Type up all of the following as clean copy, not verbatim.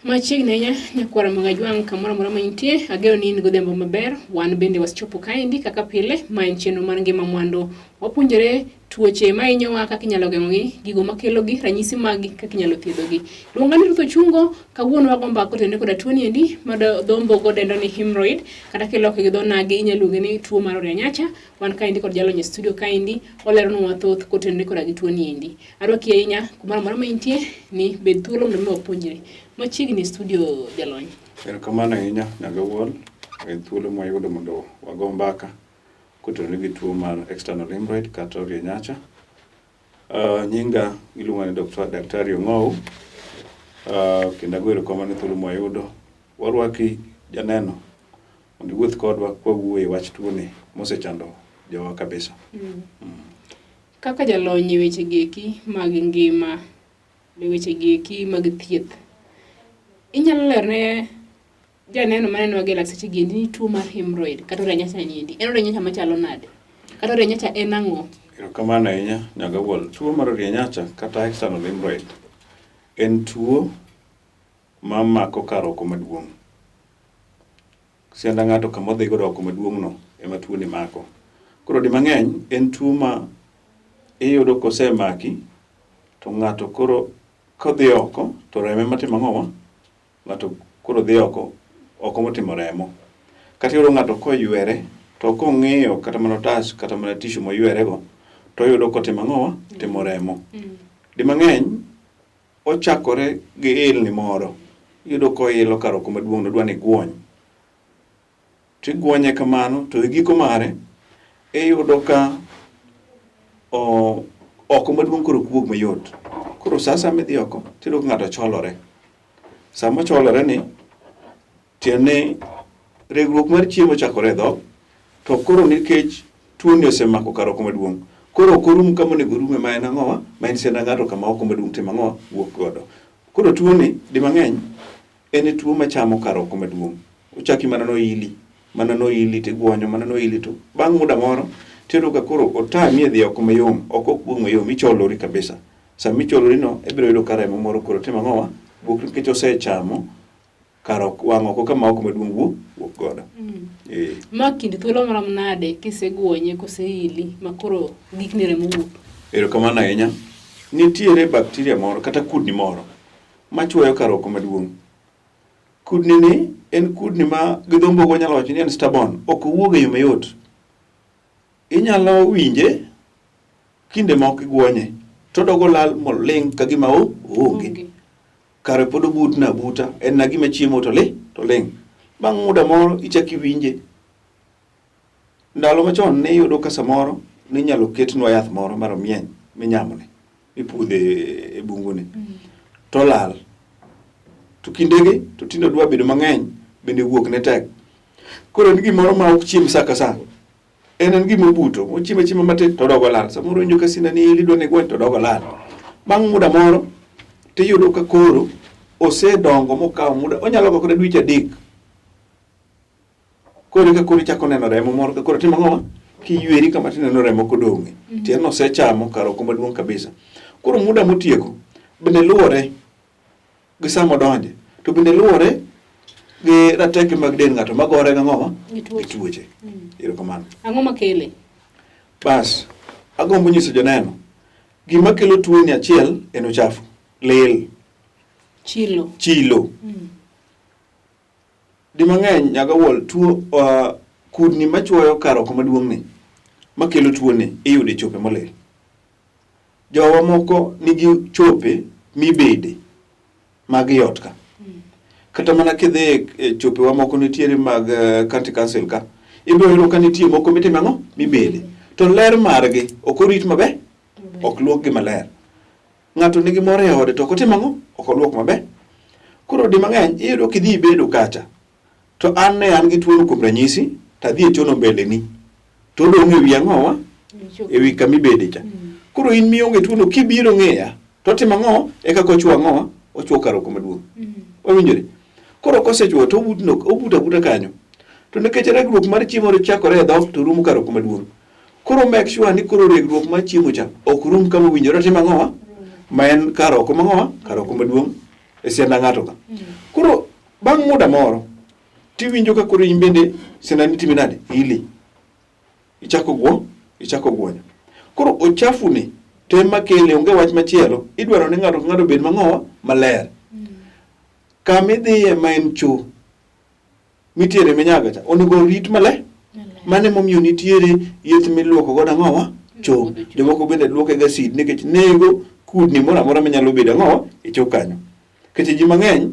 Machiegni ahinya nyakwara Magajwang' kamoro amora ma intie, ageno ni in godhiambo maber. Wan bende wasechopo kaendi kaka pile, ma en chenro mar ngima mwandu. Wapuonjore tuoche ma hinyowa, kaka inyalo geng'ogi, gigo makelogi, ranyisi maggi, kaka inyalo thiedhogi. Luonga ni Ruth Ochungo, kawuono wago mbaka kotenore koda tuo ni endi ma dho mbogo dendo ni hemorrhoid, kata kiloke gi dho nagi inyalo luonge ni tuo mar orianyacha. Wan kaendi kod jalony e studio kaendi, oleronwa mathoth kotenore koda gi tuo ni endi. Arwaki ahinya kumoro amora ma intie ni bed thuolo mondo mi wapuonjre. Machiegni e studio jalony. Erokamano ahinya Nyagawuol e thuolo mwayudo mondo wago mbaka kotenore gi tuo mar external hemorrhoid kata orienyacha. Nyinga iluonga ni Dr. Daktari Ong'ow. Kendo ago erokamano e thuolo mwayudo. Warwaki janeno mondo iwuoth kodwa kwawuoyo e wach tuoni mosechando jowa kabisa. Kaka jalony e weche gieki mag ngima, e weche gieki mag thieth, inyalo lerne janeno manenowa gi e lak seche gi endi ni tuo mar hemorrhoid kata orenyacha ni endi en orenyacha machalo nade? Kata orenyacha en ang'o? Erokamano ahinya Nyagawuol. Tuo mar orienyacha kata external hemorrhoid en tuo mamako kar oko maduong'. Sianda ng'ato kama odhi godo oko maduong' no ema tuo ni mako. Koro di mang'eny en tuo ma iyudo kosemaki to ng'ato koro kodhi oko to remo ema timo ang'owa? Ng'ato koro dhi oko, oko motimo remo. Kata iyudo ng'ato koywere to kong'iyo kata mana otas kata mana tishu moywerego to oyudo kotimo ang'owa? Timo remo. Di mang'eny Ochakore gi ilni moro, iyudo koilo kar oko maduong' nodwa ni igwony. To igwonye kamano to e giko mare iyudo ka o, oko maduong' koro ok wuog mayot. Koro sa asaya midhi oko tiyudo ka ng'ato cholore. Sama ocholore ni Tiende ni regruok mar chiemo chakore e dhok, to koro nikech tuoni osemako kar oko maduong', koro ok orum kama onego orume ma en ang'owa, ma en sianda ng'ato kama oko maduong' timo ang'owa, wuok godo. Koro tuoni di mang'eny en tuo machamo kar oko maduong'. Ochaki mana noili, mana noili tigwonyo, mana noili to bang' muda moro tiyudo ka koro otami e dhi oko mayom, oko ok wuog mayom, icholori kabisa. Sama icholori no, ibiro yudo ka remo moro koro timo ang'owa, wuok nikech osechamo kar wang' oko kama oko maduong' wuok wuok godo. Eh. Ma kind thuolo marom nade kisegwonye koseili ma koro gikni remo wuok? Erokamano ahinya. Nitiere bakteria moro kata kudni moro machuoyo kar oko maduong'. Kudni ni en kudni ma gi dho mbogo wanyalo wacho ni en stubborn, ok owuog e yo mayot. Inyalo winje kinde moko igwonye to odogo olal moling' ka gima oonge. Kare pod obutna abuta, en na gima chiemo to li, to ling'. Bang' muda moro ichak iwinje. Ndalo machon ne iyudo ka samoro ne inyalo ketnwa yath moro mar omieny minyamone, mipudhe e bungune. To olal. To kindegi to tinde odwa bedo mang'eny bende wuok ne tek. Koro en gimoro ma ok chiem sa ka sa. En en gima obuto, ochiemo achiema matin to odogo olal. Samoro iwinjo ka sinani ili idwa ni igwony to odogo olal. Bang' muda moro tiyudo ka koro osedongo mokawo muda, onyalo go kata dweche 3. Koro eka koro ichako neno remo moro ka koro timo ang'owa? Kiyweri kama tineno remo kodong'e. Tiende ni osechamo kar oko maduong' kabisa. Koro muda motieko bende luwore gi sama odonje to bende luwore gi rateke mag del ng'ato magore gi ang'owa? Gi tuoche. Gi tuoche. Erokamano. Ang'o makele? Bas, agombo nyiso joneno gima kelo tuoni achiel en uchafu, lil, Chilo. chilo. Di mang'eny nyaga wuol tuo kudni machuoyo kar oko maduong' ni makelo tuoni iyudo e chope molil. Jowa moko nigi chope mibede mag i ot ka. Kata mana kidhi e chopewa moko nitiere mag county council ka, ibiro yudo ka nitie moko mitimo ang'o? Mibede. To ler margi ok orit maber, ok luokgi maler. Ng'ato nigi moro e ode to ok otim ang'o? Ok oluok maber. Koro di mang'eny iyudo kidhi ibedo kacha, to an ne an gi tuono kuom ranyisi, to adhi e chono mbeleni, to odong' e wi ang'owa? E wi kama ibede cha. Koro in mionge tuono kibiro ng'iya, to otimo ang'o? Eka kochuo ang'owa? Ochuo kar oko maduong'. Wawinjore? Koro kosechuo to obutno, obuto abuta kanyo. To nikech regruok mar chiemo chakore e dhok to rumo kar oko maduong'. Koro make sure ni koro regruok mar chiemo cha ok rum kama owinjore otim ang'owa? Ma en kar oko mang'owa? Kar oko maduong' e sianda ng'ato ka. Koro Bang' muda moro tiwinjo ka koro in bende sinani timi nade? Ili. Ichako guo, ichako guonyo. Koro ochafu ni to ema kele, onge wach machielo. Idwaro ni ng'ato ka ng'ato obed mang'owa maler. Kama idhiye ma en cho mitiere minyaga cha onego orit maler. Mano emomiyo nitiere yeth miluoko godo ang'owa cho. Jomoko bende luoke gi acid nikech nego kudni moro amora manyalo bedo ang'owa e cho kanyo. Nikech ji mang'eny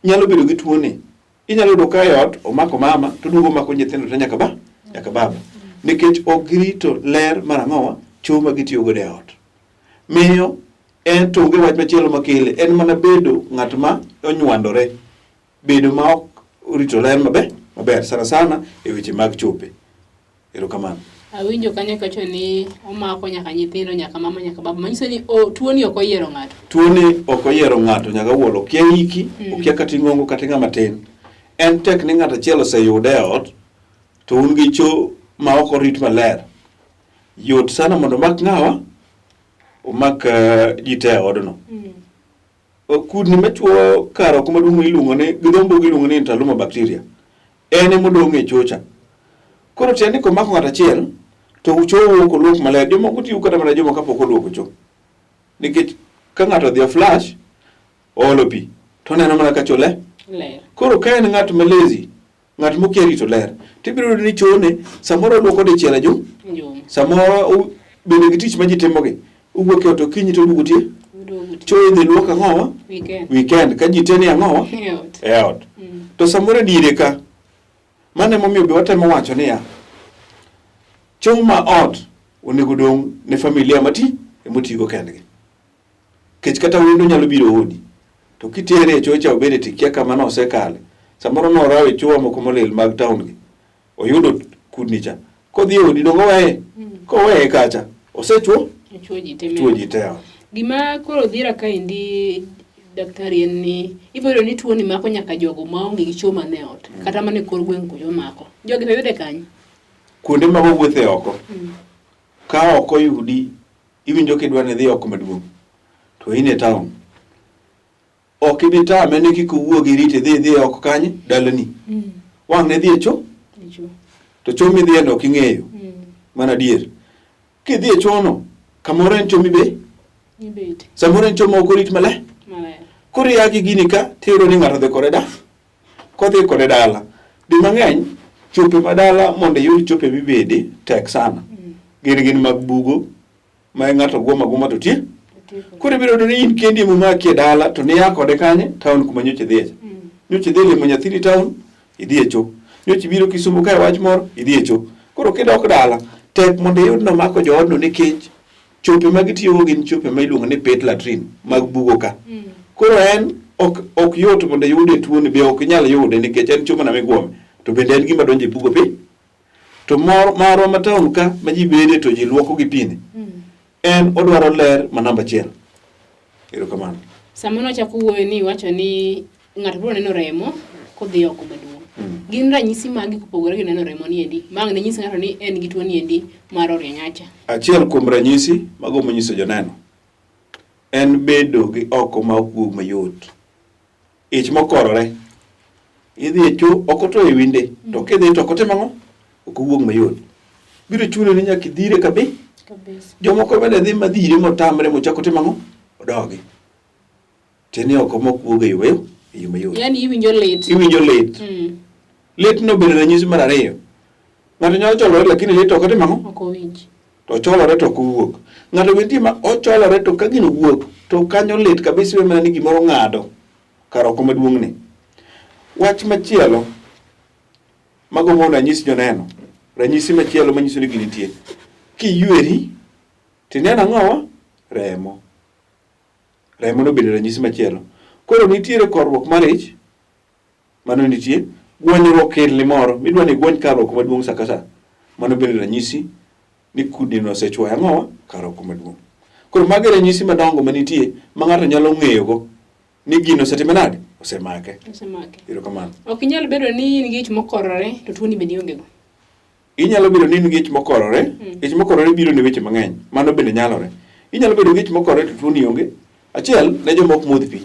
nyalo bedo gi tuoni. Inyalo yudo ka e ot omako mama to oduogo omako nyithindo te nyaka ba nyaka baba. Nikech ok girito ler mar ang'owa cho ma gitiyo godo e ot. Miyo en to onge wach machielo makele en mana bedo ng'at ma onywandore bedo ma ok orito ler maber maber sana sana e weche mag chope. Erokamano. Awinjo kanyo kacho ni omako nyaka nyithindo, nyaka mama, nyaka baba. Manyiso ni oh, tuoni ok oyiero ng'ato. Tuoni ok oyiero ng'ato nyaka wuol okia hiki, okia kata ing'ongo kata ng'ama tin. En tek ni ng'ato achiel oseyude e ot to un gi cho ma ok orit maler. Yot sana mondo omak ng'awa? Omak ji te e odno. Kudni machuo kar oko maduong' iluongo ni gi dho mbugu iluongo ni interluma bacteria. En ema odong' e chocha. Koro tiende ni komako ng'ato achiel to cho wuok oluok maler. Jomoko tiyo kata mana joma kapok oluoko cho. Nikech ka ng'ato odhi o flash, oolo pi, to oneno mana ka cho ler. Ler. Koro ka en ng'at ma lazy, ng'at mokia rito ler, tibiro yudo ni chone samoro oluoko dichiel e juma, samoro bende gi tich ma ji timogi, owuok e ot okinyi to oduogo tie, cho idhi luok ang'owa? Weekend. Weekend ka ji te ni ang'owa? E ot. E ot. To samoro e diere ka, mano emomiyo be watemo wacho niya, cho ma ot onego dong' ne familia mati emotigo kendgi. Kech kata wendo nyalo biro odi, to kitere e chocha obede tikia kama nosekale. Samoro norawo e chowa moko molil mag town gi, oyudo kudni cha. Kodhi e odi donge oweye? Koweye kacha, osechuo? Ochuo ji te. Chuo ji te e ot. Gima koro dhira kaendi daktari en ni ibiro yudo ni tuoni mako nyaka jogo maonge gi choo man e ot kata mana e kor gweng' kucho omako. Jogi to yude kanye? Kuonde ma wawuothe oko, ka ok oyudi, iwinjo kidwa ni idhi oko maduong', to in e town. Ok ibi tame ni kik owuog irit idhi idhi oko kanye? Dalani. Wang' ne dhi e cho, to cho midhiye no ok ing'eyo. Mana adier. Kidhi e chono, kamoro en cho mibe, samoro en cho ma ok orit maler. Koro ia gi gini ka, tiyudo ni ng'ato odhi kode da, kodhi kode dala. Di mang'eny, chope ma dala mondo iyud chope mibede tek sana. Gin gin mag bugo, ma ng'ato guomo aguma to tie. Koro ibiro yudo ni in kendi ema omaki e dala to niya kode kanye? Town kuma nyocha idhiye cha. Nyocha idhi limo nyathini town, idhi e cho. Nyocha ibiro Kisumu kae wach moro, idhi e cho. Koro kidok dala, tek mondo iyud nomako joodno nikech chope ma gitiyogo gin chope ma iluongo ni pit latrine mag bugo ka. Koro en ok, ok yot mondo iyude tuoni be ok inyal yude nikech en cho mana miguome. To bende en gima donjo e bugo piny. To mor marwa ma town ka ma ji bede to ji luoko gi pini. En odwaro ler ma namba achiel. Erokamano. Sama nwachako wuoyo ni iwacho ni ng'ato biro neno remo kodhi oko maduong'. Gin ranyisi mage kopogore gi neno remo ni endi? Ma ang' ne nyis ng'ato ni en gi tuo ni endi mar orienyacha. Achiel kuom ranyisi magombo nyiso joneno en bedo gi oko ma ok wuog mayot. Ich mokorore. Idhi e cho, ok otoyo e winde, to kidhi to ok otim ang'o? Ok owuog mayot. Biro chuno ni nyaka idhire kabi. Kabisa. Jomoko bende dhi madhire motamre mochako tim ang'o? Odogi. Tiende ni oko mok wuog e yo mayot, e yo mayot. Yaani iwinjo lit. Iwinjo lit. Lit no bende ranyisi mar ariyo. Ng'ato nyalo cholore lakini lit ok otim ang'o? Ok owinj. To ocholore to ok owuok. Ng'ato be nitie ma ocholore to ka gino wuok to kanyo lit kabisa iwe mana ni gimoro ng'ado kar oko maduong'ni. Wach machielo magombo mondo anyis joneno, ranyisi machielo manyiso ni gini nitie. Kiyueri tineno ang'owa? Remo. Remo no bende ranyisi machielo. Koro nitiere korruok mar ich, mano nitie. Gwonyruok kilni moro, midwa ni igwony kar oko maduong' sa ka sa, mano bende ranyisi ni kudni no osechuoyo ang'owa? Kar oko maduong'. Koro mago e ranyisi madongo manitie ma ng'ato nyalo ng'eyogo ni gino osetime nade? Osemake. Osemake. Erokamano. Ok inyal bedo ni in gi ich mokorore to tuoni bende ionge go. Inyalo bedo ni in gi ich mokorore, ich mokorore biro ne weche mang'eny, mano bende nyalore. Inyalo bedo gi ich mokorore to tuoni onge. Achiel, ne joma ok modh pi.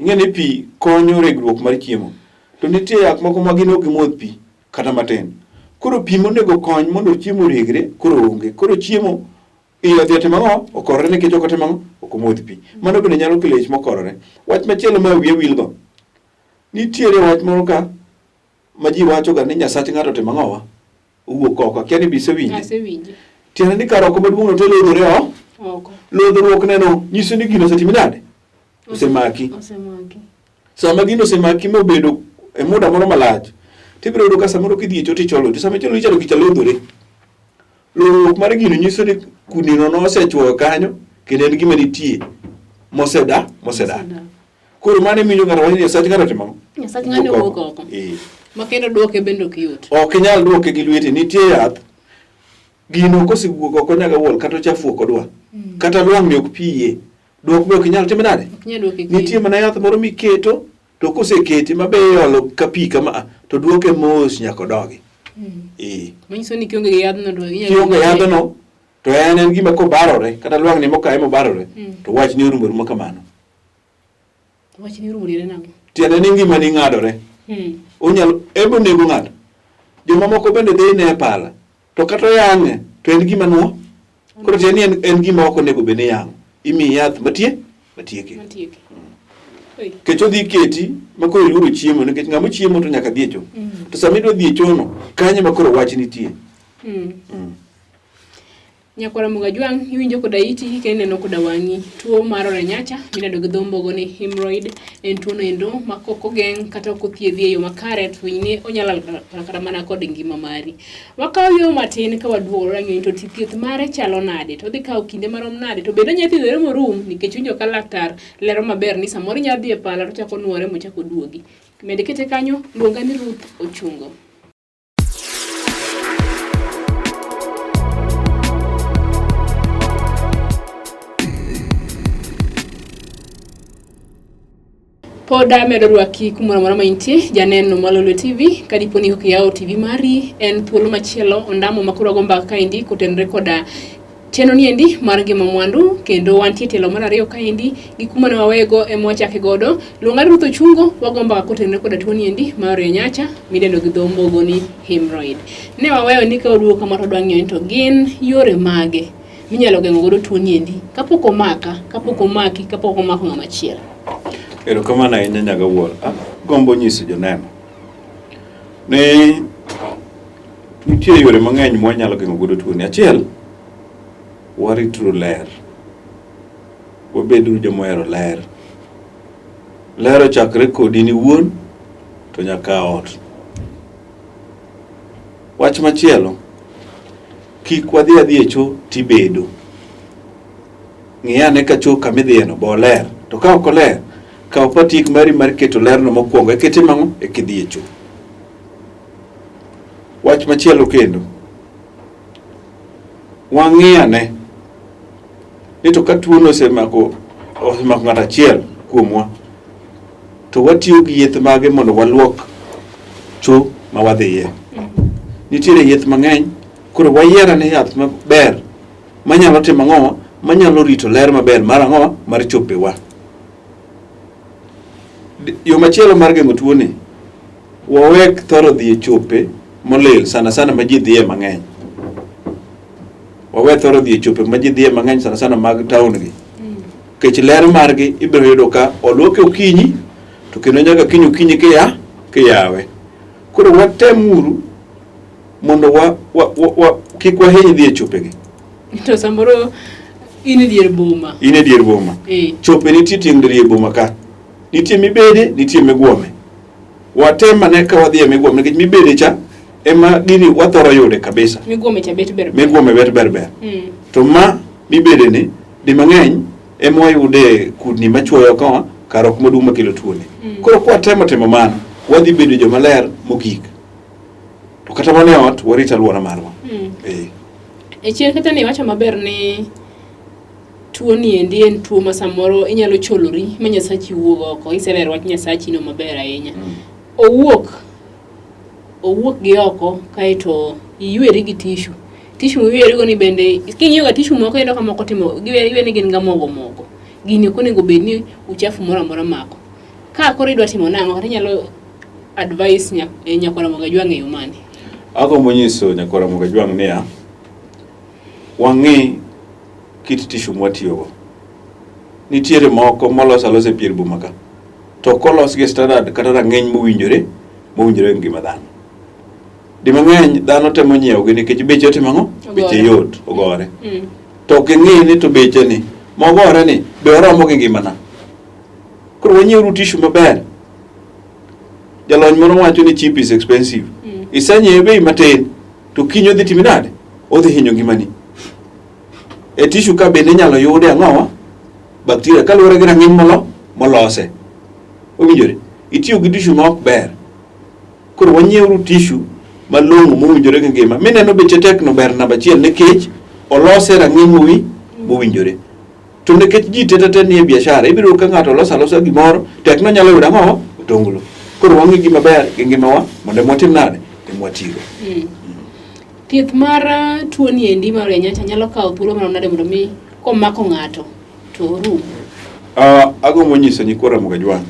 Ing'e ni pi konyo regruok mar chiemo. To nitie yath moko ma gin ok gimodh pi kata matin. Koro pi monego kony mondo chiemo oregre koro onge. Koro chiemo iye odhi otimo ang'o? Okorore nikech ok otimo ang'o? Ok omodh pi. Mano bende nyalo kelo ich mokorore. Wach machielo ma wiya wilgo. Nitiere wach moro ka ma ji wacho ga ni Nyasach ng'ato otimo ang'owa? Owuok oko. Akia ni be isewinje. Asewinje. Tiende ni kar oko maduong' no to lodhore o. Oko. Lodhruok neno nyiso ni gino osetimi nade? Osemaki. Osemaki. Sama gino osemaki mobedo e muda moro malach, tibiro yudo ka samoro kidhi e cho ticholo, to sama icholo ichalo gicha lodhore. Lodhruok mar gino nyiso ni kudnino nosechuoyo kanyo kendo en gima nitie moseda mosedak. Koro mano emiyo ng'ato wacho ni Nyasach ng'ato otimo ang'o? Nyasach ng'ano wuok oko. Eh. Ma kendo duoke bende ok yot. Ok inyal duoke gi lweti, nitie yath. Gino kosewuok oko nyaka wuol kata ochafu ok odwa. Kata lwang'ni ok piye. Duok be ok inyal timo nade? Ok inyal duoke Nitie kendo. mana yath moro miketo to koseketi mabe iolo ka pi kama a, to duoke mos nyaka odogi. Eh. Manyiso ni kionge gi yadhno to inyalo Kionge yadhno to en en gima kobarore kata lwang'ni mokaye mobarore to wach ni orumo aruma kamano. Wach ni orumo diere nang'o? Tiende ni ngimani ng'adore. Onyalo ema onego ng'ato. Jomamoko bende dhi ne e pala to kata oyang'e to en gima nuo. Koro tiende ni en, en gima ok onego bed ni iyang'o. Imiyi yath matie matieke. Matieke. Oi. Kech odhi keti ma koro iluoro chiemo nikech ng'ama chiemo to nyaka dhi e cho. To sama idwa dhi e chono, kanyo ema koro wach nitie. Nyakwar Ramogi Ajwang', iwinjo koda iti kendo ineno koda wang'i. Tuo mar oranyacha midendo gi dho mbogo ni hemorrhoid en tuo noendo ma kok ogeng' kata ok othiedhi e yo makare to ni onyalo lal kata mana kod ngima mari. Wakawo yo matin ka waduogo rang'iny to thieth mare chalo nade to odhi kawo kinde marom nade to bende onyalo thiedhore morum nikech iwinjo ka laktar lero maber ni samoro inyalo dhi e pala to ochako onuore mochak oduogi. Med kete kanyo, luonga ni Ruth Ochungo. Pod amedo rwaki kumoro amora ma intie, janeno mar Lolwe TV, ka dipo ni ok iyawo TV mari, en thuolo machielo ondamo ma koro wago mbaka kaendi kotenore koda chenro ni endi mar ngima mwandu kendo wantie tielo mar ariyo kaendi gi kuma ne wawego ema wachake godo. Luonga Ruth Ochungo, wago mbaka kotenore koda tuo ni endi mar oyanyacha midendo gi dho mbogo ni hemorrhoid. Ne waweyo ni ka waduogo kama to wadwa ng'iyo ni to gin yore mage minyalo geng'o godo tuo ni endi kapok omaka, kapok omaki, kapok omako ng'ama chielo. Erokamano ahinya Nyaga Wuor. Agombo nyiso joneno ni nitie yore mang'eny mwanyalo geng'o godo tuoni. Achiel, warituru ler. Wabeduru joma ohero ler. Ler ochakre kodi in iwuon to nyaka ot. Wach machielo, kik wadhi adhi e cho tibedo. Ng'i ane ka cho kama idhiyeno be oler. To ka ok oler, kaw patik mari mar keto lerno mokwongo eka itim ang'o? Eka idhi e cho. Wach machielo kendo, wang'i ane ni to ka tuono osemako osemako ng'ato achiel kuomwa to watiyo gi yeth mage mondo waluok cho ma wadhiye. Nitiere yeth mang'eny, koro wayier ane yath maber manyalo timo ang'o, manyalo rito ler maber mar ang'o, mar chopewa. Yo machielo mar geng'o tuoni, wawek thoro dhi e chope molil sana sana ma ji dhiye mang'eny. Wawe thoro dhi e chope ma ji dhiye mang'eny sana sana mag town gi. Nikech ler margi ibiro yudo ka oluoke okinyi to kendo nyaka kiny okinyi kiya kiyawe. Koro watemuru mondo wa, wa, wa, wa, kik wahiny dhi e chopegi. To samoro in e dier boma. In e dier boma. Eh. Chope nitie tieng' diriyo e boma ka. Nitie mibede, nitie migwome. Watem ane ka wadhi e migwome nikech mibede cha ema gini wathoro yude kabisa. Migwome cha bet ber. Migwome bet ber ber. To ma mibede ni di mang'eny ema wayude kudni machuoyo ka kar ok maduong' makelo tuoni. Koro kwatemo timo mano, wadhi bedo joma ler mogik. To kata mana e ot, warit alwora marwa. Eh. E chien kata ni iwacho maber ni tuo ni endi en tuo ma samoro inyalo cholori ma Nyasachi wuog oko. Iselero wach Nyasachi no maber ahinya. Owuok owuok gi oko kaeto iyweri gi tishu. Tishu miywerigo ni bende king'iyo ga tishu moko iyudo ka moko timo giwe ni gin ga mogo mogo. Gini ok onego bed ni uchafu moro amora mako. Ka koro idwa timo nang'o kata inyalo advice nyakwar Ramogi Ajwang' e yo mane? Agombo nyiso nyakwar Ramogi Ajwang' niya, wang'i kit tishu mwatiyogo. Nitiere moko molos alosa e pier boma ka, to ok olosgi e standard kata rang'iny mowinjore mowinjore gi ngima dhano. Di mang'eny dhano temo nyiewogi nikech beche otimo ang'o? Beche yot, ogore. To ok ging'i ni to beche ni mogore ni be oromo gi ngimana. Koro wanyieuru tishu maber. Jalony moro wacho ni cheap is expensive. Isenyiewe bei matin to kiny odhi timi nade? Odhi hinyo ngimani. E tishu ka bende inyalo yude ang'owa? Bakteria kaluwore gi rang'iny molo molose. Owinjore? Itiyo gi tishu ma ok ber. Koro wanyieuru tishu malong'o mowinjore gi ngima. Mineno beche tek no ber namba achiel nikech olose e rang'iny mowinjore. To nikech ji te te nie biashara, ibiro ka ng'ato oloso alosa gimoro, tek nonyalo yudo ang'o? Otonglo. Koro wang'i gima ber gi ngimawa mondo ema watim nade? Ema watigo. Thieth mar tuo ni endi mar oria nyacha nyalo kawo thuolo marom nade mondo mi komako ng'ato to orum? Agombo nyiso nyikwa Ramogi Ajwang',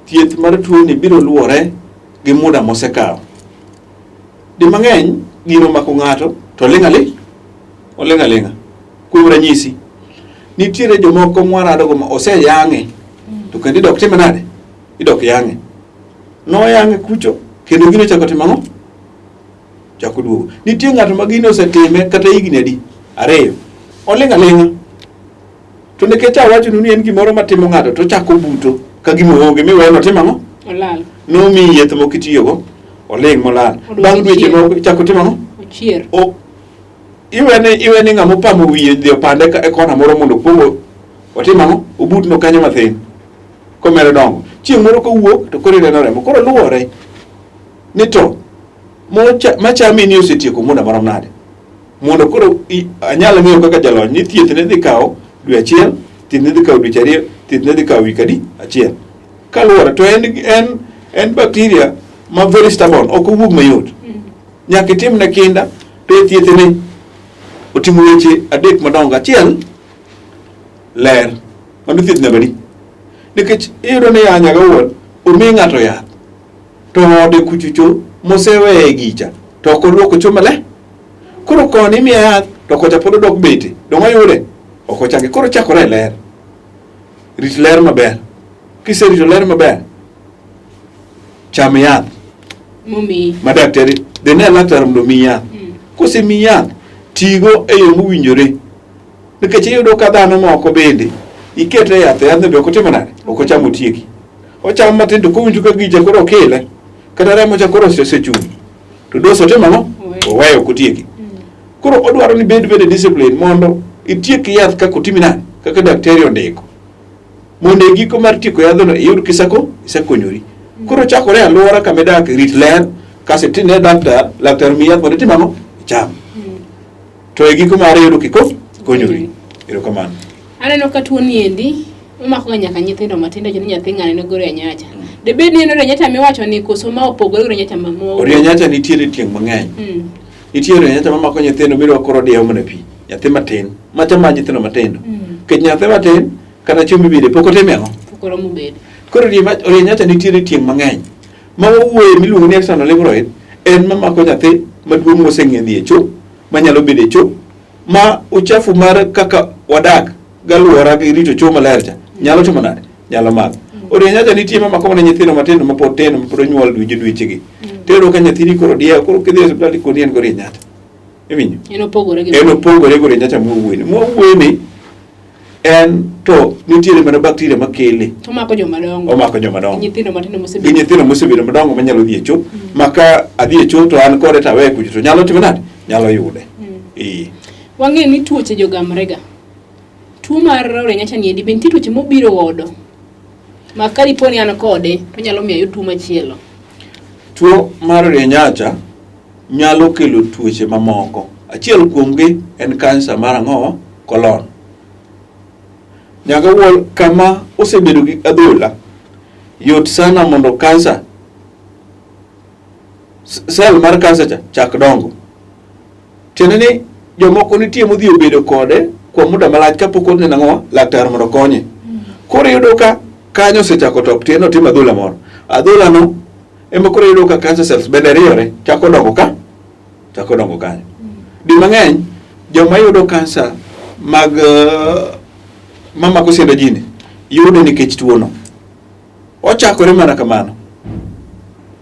thieth mar tuo ni biro luwore gi muda mosekawo. Di mang'eny gino omako ng'ato to oling' aling' oling' aling'a. Kuom ranyisi, nitiere jomoko mwaradogo ma oseyang'e to kendo idok time nade? Idok yang'e. Noyang'e kucho kendo gino ochako timo ang'o? Chako duogo. Nitie ng'ato ma gino osetime kata higni adi? Ariyo. Oling' aling'a. To nikech awachonu ni en gimoro matimo ng'ato to ochako buto ka gima onge miweyo notim ang'o? Olal. Nomiyi yath moko itiyogo, oling' molal. Oduogo Bang' dweche chien. moko ichako timo ang'o? Ochier. Iweni ng'ama opamo wiye dhi opande e kona moro mondo okuong otim ang'o? Obutno kanyo mathin komedo dongo. Chieng' moro kowuok to koro ineno remo. Koro luwore ni to machami ni osetieko muda marom nade mondo koro anyal ng'eyo kaka jalony ni thieth ne dhi kawo dwe achiel, thieth ne dhi kawo dweche ariyo, thieth ne dhi kawo wik adi? Achiel. Kaluwore to en bacteria ma very stubborn, ok owuog mayot. Nyaka itimne kinda to e thiethne otimo weche adek madongo. Achiel, ler. Mano thieth namba adi? Nikech iyudo ni ya nyaga wuon, omi ng'ato yath to ode kuchocho moseweye gicha to ok oluoko cho maler. Koro koni imiye yath to kocha pod odok bete. Dong' oyude? Ok ochange. Koro chakore e ler. Rit ler maber. Kiserito ler maber, cham yath Momiyi. ma daktari dhi ne laktar mondo omiyi yath. Kosemiyi yath, tigo e yo mowinjore. Nikech iyudo ka dhano moko bende ikete yath, yathno be ok otimo nade? Ok ocham otieki. Ocham matin to kowinjo ka gicha koro okile, kata remo cha koro osechung', to dos otimo ang'o? Oweyo ok otieki. Koro odwaro ni bed bende discipline mondo itiek yath kaka otimi nade? Kaka daktari ondiko. Mondo e giko mar tieko yadhno iyud kisako isekonyori. Koro chakore e alwora kama idak, rit ler, kasto itine laktar, laktar miyi yath mondo itim ang'o? Icham. To e giko mare iyudo kiko konyori. Erokamano. Aneno ka tuo ni endi omako ga nyaka nyithindo matindo ni nyathi ng'ane ne gore nyacha. De bed ni en oria nyacha miwacho ni koso ma opogore gi nyacha ma mo. Oria nyacha nitiere tieng' mang'eny. Nitiere oria nyacha mamako nyithindo miyudo ka koro diewo mana pi. Nyathi matin. Macha ma nyithindo matindo. Nikech nyathi matin kata chiemo mibede pok otime ang'o? Pok oromo bedo. Koro oria nyacha nitiere tieng' mang'eny. Ma wawuoye miluongo ni external hemorrhoid en mamako nyathi maduong' moseng'e dhi e cho, manyalo bedo e cho, ma uchafu mar kaka wadak galuora gi rito cho maler cha nyalo timo nade? Nyalo mako. Oria nyacha nitie mamako mana nyithindo matindo mapod tindo mapod onyuol dweche dwechegi. Tiyudo ka nyathini koro diewo, koro kidhi e osiptal tikoni en gi oria nyacha. Iwinjo? En opogore gi En opogore gi oria nyacha mwawuoyeni. Mwawuoyeni en to nitiere mana bacteria makele. Omako joma dongo. Omako joma dongo. Gi nyithindo matindo Gi mosebedo. nyithindo mosebedo madongo manyalo dhi e cho. Ma ka adhi e cho to an kode to aweye kucho to nyalo timo nade? Nyalo yude. Ee. Wang'eyo ni tuoche jogamrega. Tuo mar oria nyacha ni endi be nitie tuoche mobiro godo ma ka dipo ni an kode to nyalo miyo ayud tuo machielo. Tuo mar oria nyacha nyalo kelo tuoche mamoko. Achiel kuomgi en kansa mar ang'o? Colon. Nyaka wuol kama osebedo gi adhola, yot sana mondo kansa, cell mar kansa cha chak dongo. Tiende ni jomoko nitie modhi obedo kode kuom muda malach kapok oneno ang'o? Laktar mondo okonye. Koro iyudo ka Kanyo osechako top, tiende otimo adhola moro. Adhola no ema koro iyudo ka cancer cells bende riyore, chako dongo ka, chako dongo kanyo. Di mang'eny joma yudo kansa mag mamako siendo jini yude nikech tuono. Ochakore mana kamano.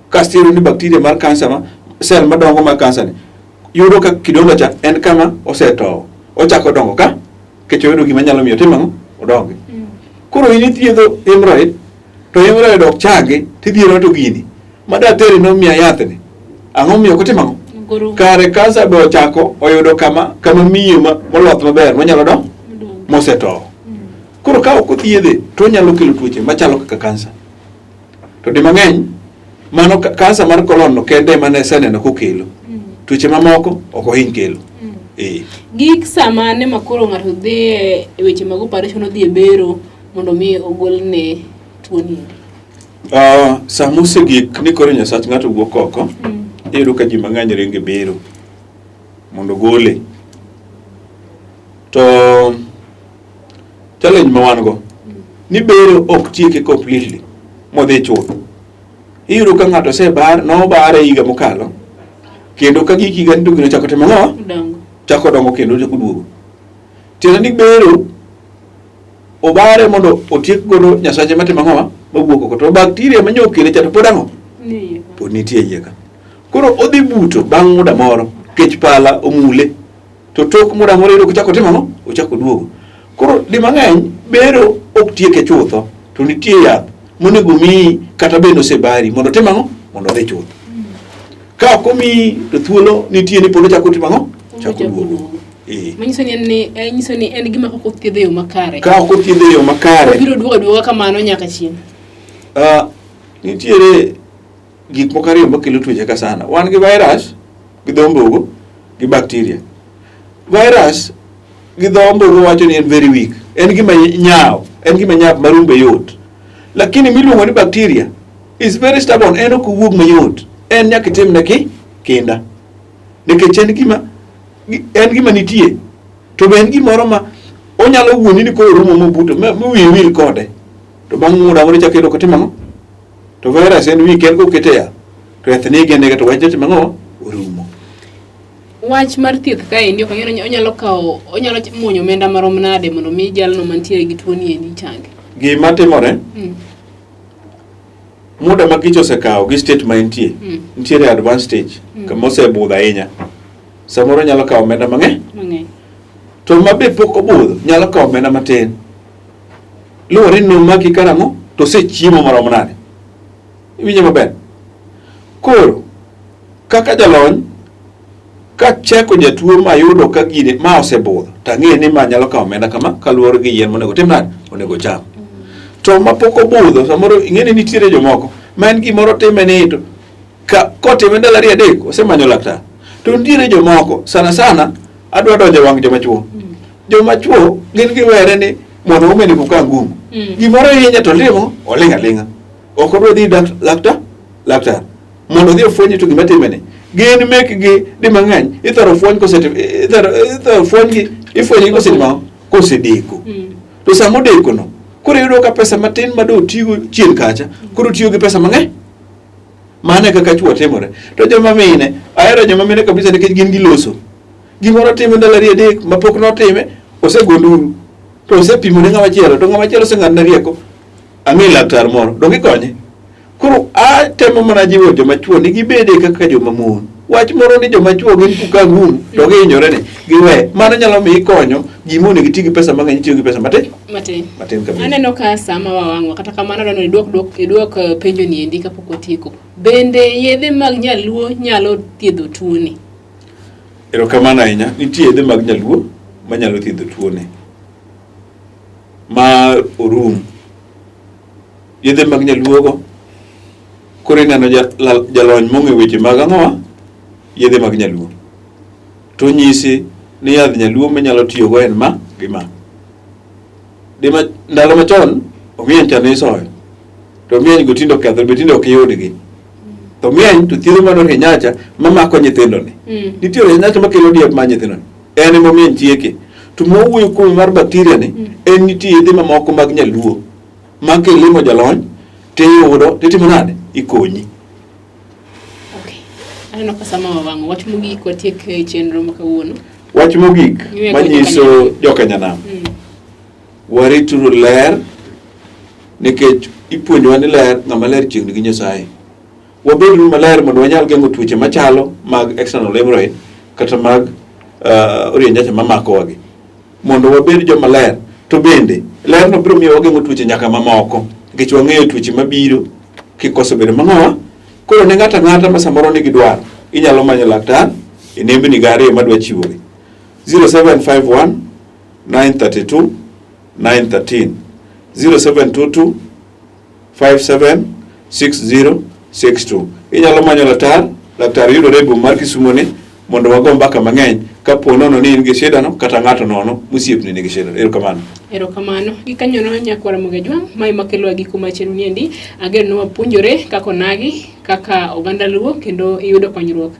Kasto iyudo ni bacteria mar kansa ma cell madongo mar kansa ni yudo ka kidonda cha en kama osetowo. Ochako dongo ka nikech oyudo gima nyalo miyo otim ang'o? Odongi. Koro in ithiedho hemorrhoid to hemorrhoid ok changi tidhiero to gini. Ma daktari nomiya yathni. Ang'o miyo ok otim ang'o? Kare kansa be ochako oyudo kama kama miyo moloth maber monyalo do mosetowo. Koro ka ok othiedhe to onyalo kelo tuoche machalo kaka kansa. To di mang'eny mano kansa mar colon no kende ema ne aseneno kokelo. Tuoche mamoko ok ohiny kelo. Eh. Gik sama ne ma koro ng'ato dhi e weche mag operation odhi e bero mondo mi ogolne tuoni endi. Sama osegik ni koro Nyasach ng'ato wuok oko, iyudo ka ji mang'eny ringo e bero mondo ogole. To challenge ma wan go ni bero ok tieke completely modhi chuth. Iyudo ka ng'ato osebar, nobare higa mokalo, kendo ka gik higa ni to gino chako timo ang'o? Dongo. Chako dongo kendo chako duogo. Tiende ni bero obare mondo otiek godo nyasache matimo ang'o mawuok oko to bacteria manyo okele cha to pod ang'o pod nitie e iye ka koro odhi buto bang' muda moro kech pala omule to tok muda moro iyudo kochako timo ang'o ochako duogo koro di mang'eny bero ok tieke chutho to nitie yath monego miyi kata bende osebari mondo otim ang'o mondo odhi chuth ka ok omiyi to thuolo nitie ni pod ochako timo ang'o chako duogo. Eh. Manyiso ni en ni eh, nyiso ni en gima ok othiedh e yo makare. Ka ok othiedh e yo makare. Obiro duogo aduoga kamano nyaka chieng'. Nitiere gik moko ariyo makelo tuoche ka sana. Wan gi virus gi dho ombogo gi bacteria. Virus gi dho ombogo wacho ni en very weak. En gima nyaw, en gima nyap ma rumbe yot. Lakini miluongo ni bacteria is very stubborn, en ok owuog mayot. En nyaka itimne ki kinda. Nikech en gima en gima nitie to be en gimoro ma onyalo wuondi ni koro rumo mobuto ma wiyi wil kode to bang' muda moro ichako iyudo kotimo ang'o to virus en wi en kokete yath to yath nege anega to wach timo ang'o orumo. Wach mar thieth kaendi ok ang'eyo ni onyalo kawo onyalo muonyo omenda marom nade mondo mi jalno mantiere gi tuoni endi changi. Gima timore muda ma kich osekawo gi state ma entie nitiere advanced stage kama osebudho ahinya samoro nyalo kawo omenda mang'eny Mang'eny. to ma be pok obudho nyalo kawo omenda matin luwore ni nomaki karang'o to osechiemo marom nade iwinjo maber koro kaka jalony kacheko jatuo mayudo ka gine ma osebudho to ang'eyo ni ma nyalo kawo omenda kama kaluwore gi yien monego otim nade onego ocham to ma pok obudho samoro ing'e ni nitiere jomoko ma en gimoro time ni to ka kotime ndalo ariyo adek osemanyo laktar to nitiere jomoko sana sana adwa donjo e wang' joma chuo joma chuo gin giwere ni mwanaume ni kukaa ngumu gimoro hinye to limo oling' aling'a ok odwa dhi laktar laktar mondo odhi ofweny to gima time ni gin mekgi di mang'eny ithoro fweny kosetim ithoro ithoro fwenygi ifwenyogi kosetimo ang'o? Kosedeko. To sama odeko no koro iyudo ka pesa matin ma do tigo chien kacha koro tiyo gi pesa mang'eny. Mano e kaka chuo timore. To joma mine, ahero joma mine kabisa nikech gin giloso. Gimoro time ndalo ariyo adek mapok notime, osego nduru. To osepimo ne ng'ama chielo, to ng'ama chielo oseng'adne rieko. Ang'e laktar moro, donge ikonye? Koro atemo mana jiwo joma chuo ni gibede kaka joma mon. Wach moro ni joma chuo gin kuka ngumu to gihinyore ni giwe. Mano nyalo miyi konyo gima onego iti gi pesa mang'eny itiyo gi pesa matin. Matin. Matin kabisa. Aneno ka sama wawang'wa kata kamano adwaro ni idwok dwok idwok penjo ni endi kapok watieko. Bende yedhe mag nyaluo nyalo thiedho tuoni? Erokamano ahinya. Nitie yedhe mag nyaluo manyalo thiedho tuoni. Ma orum. Yedhe mag nyaluogo koro ineno jalony mong'e weche mag ang'owa yedhe mag nyaluo to onyisi ni yadh nyaluo minyalo tiyogo en ma gi ma. Dima ndalo machon omieny cha ne isoyo to omieny go tinde okethore be tinde ok iyudgi. To omieny to thiedho mana ohinyacha mamako nyithindo ni. Nitie ohinyacha makelo diep mar nyithindo ni. En ema omieny tieke. To mwawuoyo kuome mar bacteria ni en nitie yedhe mamoko mag nyaluo. Ma kilimo jalony tiyudo titimo nade? Ikonyi. Okay. Aneno ka sama wawang'o wach mogik watiek e chenro ma kawuono. Wach mogik manyiso jokanyanam. Warituru ler nikech ipuonjowa ni ler ng'ama ler chiegni gi Nyasaye. Wabeduru maler mondo wanyal geng'o tuoche machalo mag external hemorrhoid kata mag orienjacha mamakowagi. Mondo wabed joma ler to bende lerno biro miyo wageng'o tuoche nyaka mamoko nikech wang'eyo tuoche mabiro kikoso bedo mang'owa. Koro ne ng'ato ang'ata ma samoro nigi dwaro, inyalo manyo laktar e nembni ga ariyo madwa chiwogi. 0751 932 913 0722 576062. Inyalo manyo laktar, laktar yudore e boma mar Kisumo ni mondo wago mbaka mang'eny kapo nono ni in gi shida no kata ng'ato nono mosiepni nigi shida. Erokamano. Erokamano. Gikanyono nyakwara Mogajwang' mae ema kelo giko mar chenro niendi. Ageno ni wapuonjore kaka onagi, kaka oganda luo kendo iyudo konyruok.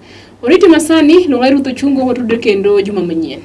Oriti masani, Luonga Ruth Ochungo watudre kendo juma manyien.